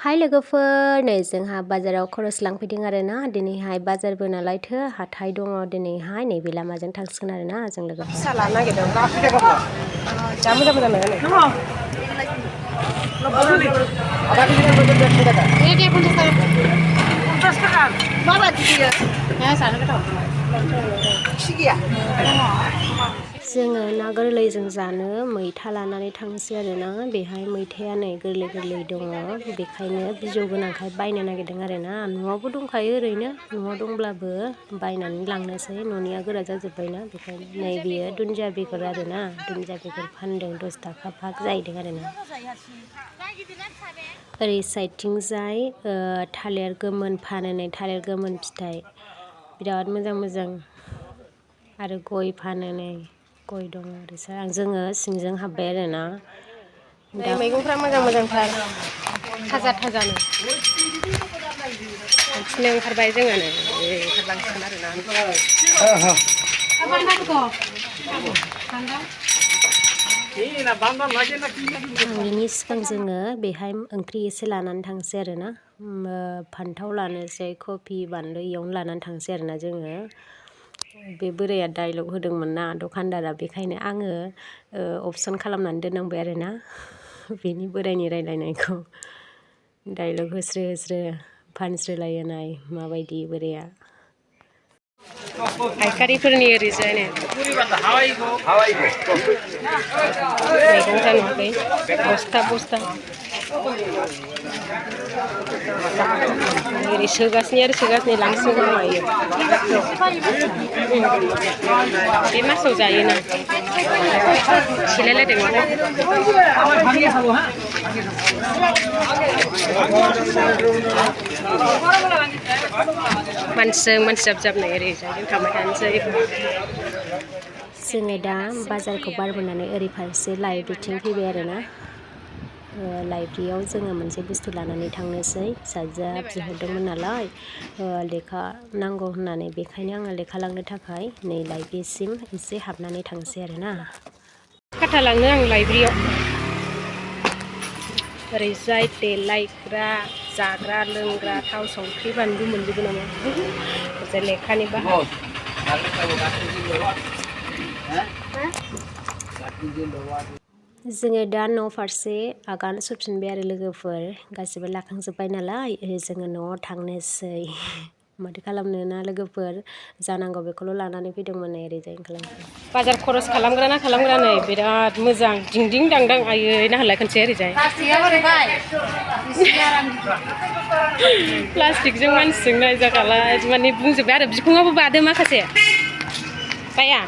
हाय लोगोफोर, नै जोंहा बाजाराव खरस लांफैदों आरोना। दिनैहाय बाजारबो नालायथो हाथाय दङ दिनैहाय। नैबे लामाजों थांसिगोन आरोना जों लोगो। फिसा लानो नागिरदों। जा मोजां मोजां मोनो। जोङो ना गोरलैजों जानो मैथा लानानै थांसै आरोना। बेहाय मैथाया नै गोरलै गोरलै दङ, बेखायनो बिजौ गोनांखाय बायनो नागिरदों आरोना। न'आवबो दंखायो ओरैनो, न'आव दंब्लाबो बायनानै लांनोसै, न'निया गोरा जाजोब्बायना। बेखायनो नै बियो दुन्दिया बेगर आरोना, दुन्दिया बेगर फानदों 10 थाखा भाग जाहैदों आरोना। ओरै साइडथिंजाय थालिर गोमोन फानो, नै थालिर गोमोन फिथाइ बिराद मोजां मोजां, आरो गय फानो, नै गय दङ ओरै जोङो सिंजों हाबबाय आरोना। दा मैगंफ्रा मोजां मोजांथार, थाजा थाजानो बिदिनो ओंखारबाय जोङो नै ओंखारलांसिगोन आरोना। थांनायनि सिगां जोङो बेहाय ओंख्रि एसे लानानै थांसै आरोना। फान्थाव लानोसै, कफि बानलु इयावनो लानानै थांसै आरोना जोङो। बे बोराया डाइलग होदोंमोन ना दखानदारा, बेखायनो आङो अपसन खालामनानै दोननांबाय आरोना बेनि बोरायनि रायलायनायखौ। डाइलग होस्रो होस्रो फानस्रोलायनाय माबायदि बोराया। फायखारिफोरनि ओरैजाय मैगंफ्रा नुवाखै, बस्था बस्था ओरै सोगासिनो आरो सोगासिनो लांसिगोन मायो। बे मासाव जायोना सेलायलायदों माथो। मानसिजों मानसि जाब जाबनाय ओरैजाय थांबाय थानोसै। जोङो दा बाजारखौ बारबोनानै ओरै फारसे लाइब्रेरिथिं फैबाय आरोना। लाइब्रेरियाव जोङो मोनसे बुस्थु लानानै थांनोसै। फिसाजोआ बिहरदोंमोन नालाय लेखा नांगौ होननानै, बेखायनो आङो लेखा लांनो थाखाय नै लाइब्रेरिसिम एसे हाबनानै थांसै आरोना। खाथा लाङो आं लाइब्रेरियाव। ओरैजाय देलायग्रा, जाग्रा लोंग्रा, थाव संख्रि बानलु मोनजोबो नामा। ओरैजाय लेखानि बाहाग। जोङो दा न' फारसे आगान सुरफिनबाय आरो लोगोफोर, गासिबो लाखांजोब्बाय नालाय जोङो न'आव थांनोसै। माथो खालामनो ना लोगोफोर, जानांगौ बेखौल' लानानै फैदोंमोन। नै ओरैजाय ओंखारलांसै। बाजार खरस खालामग्रा ना खालामग्रा नै बिराद मोजां, दिंदिं दांदां आयै नाहरलाय खनसे ओरैजाय। प्लास्टिकजों मानसिजों नायजाखाला माने बुंजोब्बाय आरो बिखुङावबो बादो माखासे। बाया